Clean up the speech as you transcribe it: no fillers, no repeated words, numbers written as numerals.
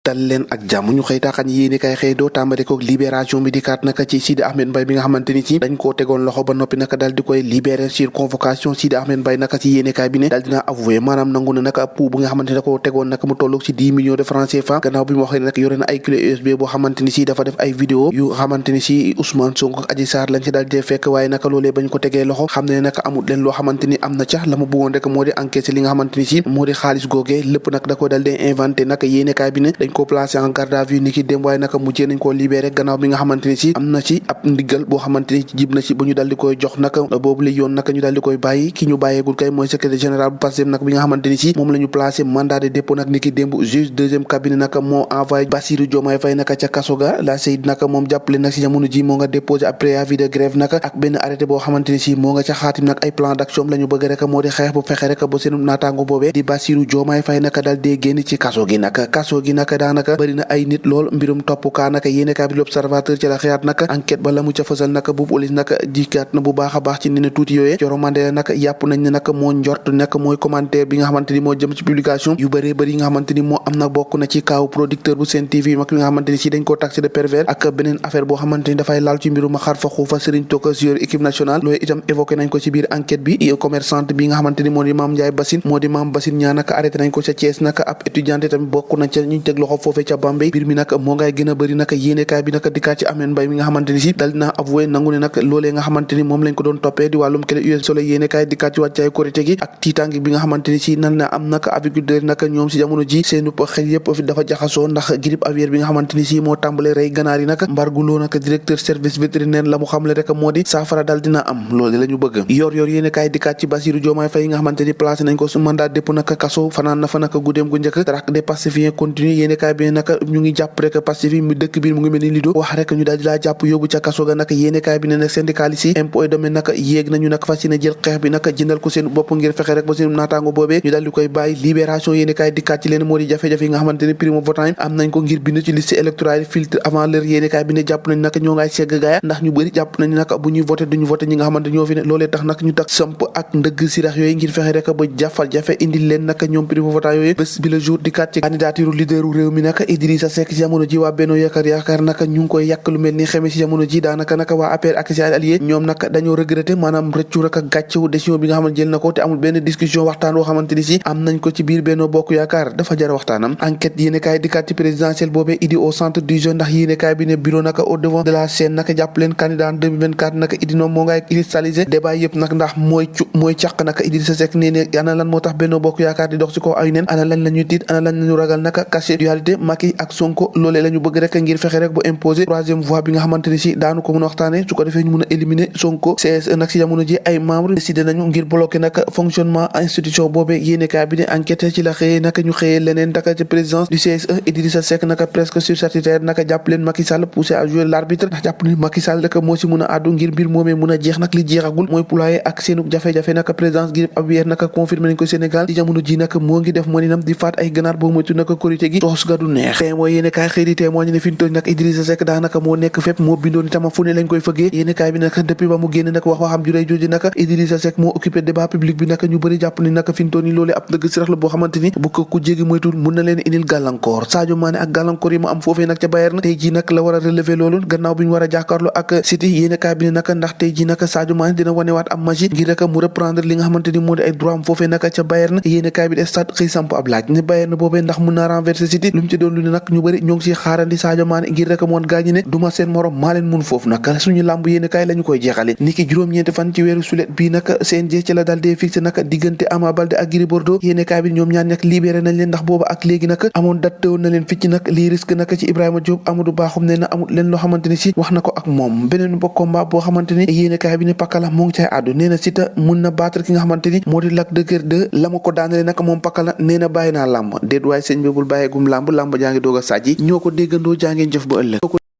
dal leen ak jàmm ñu xëy taaxan yéene kay xëy doo tàmbale ko libération bi dikkaat naka ci Sidi Ahmed Mbaye bi nga xamante ni ci dañ koo tegoon loxo ba noppi naka dal di koy libéré sur convocation Sidi Ahmed Mbaye naka ci yéene kay bi ne dal dina avoué maanaam nangu na naka pou bu nga xamante ne ko tegoon naka mu tollu ci 10 millions de francs CFA gannaaw bi mu waxee nag yore na ay clé USB boo xamante ni ci dafa def ay vidéo yu xamante ni ci Ousmane Sonko ak Adji Sarr lañ ci dal di fekk waaye naka loolee bañ ko tegee loxo xam ne naka amul leen loo xamante ni am na ca la mu bëggoon rek moo di encaissé li nga xamante ni ci moo di xaalis googee lépp nag da ko dal di inventé naka yéene kay bi ne dañ ko placé en garde à vue ni ki dem waaye naka mujjee nañ koo libéré gannaaw bi nga xamante ni ci am na ci ab ndigal boo xamante ni jib na ci ba ñu dal di koy jox naka boobu la yoon naka ñu dal di koy bàyyi ki ñu bàyyeegul kay mooy secrétaire général bu Pastef nag bi nga xamante ni ci moom la ñu placé mandat de dépôt nag ni ki démb juge deuxième cabinet naka moo envoyé Bassirou Diomaye Faye naka ca kaso ga la Seyid naka moom jàppale nag si jamono ji moo nga déposé ab préavis de grève naka ak benn arrêté boo xamante ni ci moo nga ca xaatim nag ay plan d'action la ñu bëgg rek moo di xeex bu fexe rek ba seen naataango boobee di Bassirou Diomaye Faye naka dal dee génn ci kaso gi naka daanaka bëri na ay nit lool mbirum topp kaa naka yéene kaa bi l'observateur ci la xëyaat naka enquête ba la mu ca fësal naka bu police naka jikkaat na bu baax a baax ci ni ne tuuti yooyee Coro Mandela naka yàpp nañ ne naka moo njort naka mooy commentaire bi nga xamante ni moo jëm ci publication yu bëree bëri yi nga xamante ni moo am na bokk na ci kaaw producteur bu Sen TV mag bi nga xamante ni si dañ koo taxé de pervers ak beneen affaire boo xamante ni dafay laal ci mbirum xar fa xuufa Serigne Toka joueur équipe nationale loolu itam évoqué nañ ko ci biir enquête bi commerçante bi nga xamante ni moo di Mame Ndiaye Bassine moo di Mame Bassine ñaa naka arrêté nañ ko ca Thiès naka ab étudiante tamit bokk na ca ñu teg loxo foofee ca Bambey mbir mi nag moo ngay gën a bëri naka yéenekaay bi naka dikkaat ci Ahmed Mbaye mi nga xamante ni si dal dina avoué nangu ne nag loolee nga xamante ni moom lañ ko doon toppee di wàllum clé USB solo yéenekaay dikkaat ci wàccaay korité gi ak tiitaangi bi nga xamante ni si nan la am naka aviculteur naka ñoom si jamono ji seenu xel yëpp fi dafa jaxasoo ndax grippe aviaire bi nga xamante ni si moo tàmbale rey ganaar yi naka mbarguloo naka directeur service vétérinaire la mu xamle rek moo di saafara dal dina am loolu la ñu bëgg yor yéenekaay dikkaat ci Bassirou Diomaye Faye nga xamante ni placé nañ ko su mandat dépôt naka kaso fanaan na fa naka guddeem gu njëkk traque des pacifiens continue yéenekaay bi naka ñu ngi jàpp rek pacifique mi dëkk bi mu ngi mel ni lido wax rek ñu daal di laa jàpp yóbbu ca kaso ga naka yéenekaay bi ne nag syndicaliste yi impôt et domaine naka yéeg nañu naka fas yéene jël xeex bi naka jëndal ko seen bopp ngir fexe rek ba seen naataango boobee ñu daal di koy bàyyi libération yéenekaay dikkaat ci leen moo di jafe-jafe yi nga xamante ne primo votant yi am nañ ko ngir bind ci liste électorale filtre avant l'heure yéenekaay bi ne jàpp nañ naka ñoo ngay segg gaaya ndax ñu bëri jàpp nañ naka bu ñuy voté duñu voté ñi nga xamante ñoo fi ne loolee tax nag ñu tax samp ak ndëgg sirax yooyu ngir fexe rek ba jafal jafe indil leen naka ñoom primo votant yooyu bés bi le jour dikkaat ci candidature leaderu réew mi naka Idrissa Seck ci jamono ji waa Benno Yaakaar naka ñu ngi koy yàq lu mel ni xeme ci jamono ji daanaka naka waa APR ak ses alliés ñoom naka dañoo regretté maanaam rëccu rek ak gàccewu décision bi nga xamante jël na ko te amul benn discussion waxtaan woo xamante ni si am nañ ko ci biir Benno Bokk Yaakaar dafa jar waxtaanam enquête yéenekaay dikkaat ci présidentielle boobee Idi au centre du jeu ndax yéenekaay bi ne bureau naka au devant de la scène naka jàpp leen candidat en 2024 naka Idi noom moo ngay cristallisé débat yëpp nag ndax mooy càq naka Idrissa Seck nee ne ana lan moo tax Benno Bokk Yaakaar di dox ci kaw ay neen ana lan la ñuy tiit ana lan la ñu ragal naka caché dualité Macky ak Sonko loolee la ñu bëgg rek ngir fexe rek bu imposer troisième voie bi nga xamante ni si daanu ko mën a waxtaane su ko defee ñu mën a éliminer Sonko CSE nag si jamono ji ay membre décidé nañu ngir bloqué nag fonctionnement institution boobee yéenekaay bi ne enquête ci la xëyee naka ñu xëyee leneen daka ci présidence du CSE Idrissa Seck naka presque surstatutaire naka jàpp leen Macky Sall poussé à jouer l'arbitre ndax jàpp ni Macky Sall rek moo si mën a àddu ngir mbir moomee mën a jeex nag li jeexagul mooy ployé ak seenu jafe-jafe naka présidence grippe aviaire naka confirmé nañ ko Sénégal ci jamono ji naka moo ngi def moninam di faat ay ganaar boo moytu naka korité gi toos ga du neex te mooy yéenekaay xëy di témoigné ne fi ñu toll nag Idrissa Seck daanaka moo nekk fépp moo bindoon itam fu ne lañ koy fëggee yéenekaay bi naka depuis ba mu génn nag wax waxam ju rëy jooju naka Idrissa Seck moo occupé débat public bi naka ñu bëri jàpp ni naka fi ñu toll nii loolee ab dëgg sirax la boo xamante ni bu ko ku jégi moytul mun na leen indil gàllankoor Sadio Mané ak gàllankoor yi mu am foofee nag ca Bayern tey ji nag la war a relever loolu gannaaw bi ñu war a jàkkaarloo ak City yéenekaay bi ne naka ndax tey ji naka Sadio Mané dina wanewaat am magie ngir rek mu reprendre li nga xamante ni moo di ay droit am foofee naka ca Bayern yéenekaay bi de stade xëy samp ab laaj ne Bayern boobee ndax mun naa renverser City lu mu ci doon lu ne nag ñu bëri ñoo ngi si xaarandi Sadio Mané ngir rek moon gaañi ne duma seen morom maa leen mun foofu nag suñu làmb yéenekaay la ñu koy jeexale niki juróom-ñeenti fan ci weeru sulet bii nag CNG ci la dal dee fixé nag diggante Ama Baldé ak Gris Bordeaux yéenekaay bi ñoom ñaar nag libéré nañ leen ndax booba ak léegi nag amoon date teewoon na leen ficc nag lii risque nag ci Ibrahima Diop Amadou Bakhoum ne na amul leen loo xamante ni si wax na ko ak moom beneen ba combat boo xamante ni yéenekaay bi ne Pakala moo ngi cay àddu nee na Siteu mun na battre ki nga xamante ni moo di Lac de Guiers 2 la ma ko daanale nag moom Pakala nee na bàyyi naa làmb déet waaye sëñ bi bul bàyyeegum làmb jaa ngi doog a sàjji ñoo ko déggandoo jaa ngeen jëf ba ëllëg